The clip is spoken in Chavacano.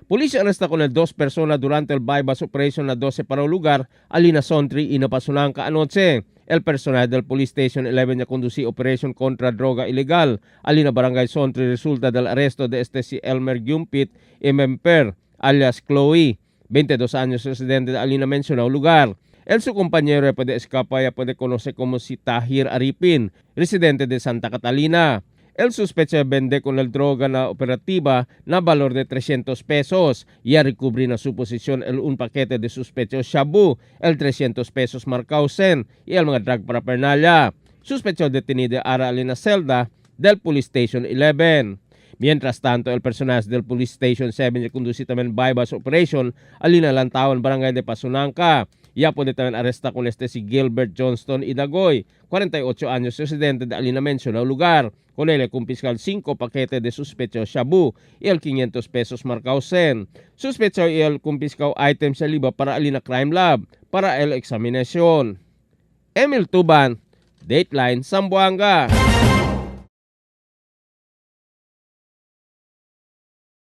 Policía arresta con el dos personas durante el bypass operation na 12 para lugar, alina Sontri y Napasunanka anoche. El personal del Police Station 11 ya conducí operation contra droga ilegal. Alina Barangay Sontri resulta del arresto de este si Elmer Gumpit Memper, alias Chloe, 22 años, residente de alina mencionado lugar. El su compañero ya puede escapar, ya puede conocer como si Tahir Aripin, residente de Santa Catalina. El sospecha vende con el droga na operativa na valor de 300 pesos. Ya recubrí na su posesión el un paquete de sospecho shabu, el 300 pesos marcausen y el mga drug paraphernalia. Sospecho detenido ara alina celda del Police Station 11. Mientras tanto, el personaje del Police Station 7 ya conduce también bypass operation alina Lantawan, Barangay de Pasunanka. Ya puede también arresta con este si Gilbert Johnston Idagoy, 48 años, residente de alina mencionado lugar. Con él confiscal 5 paquetes de sospecho shabu y el 500 pesos marcausen. Sospecho y el confiscado item sa liba para alina Crime Lab para el examinación. Emil Tuban, Dateline Zamboanga.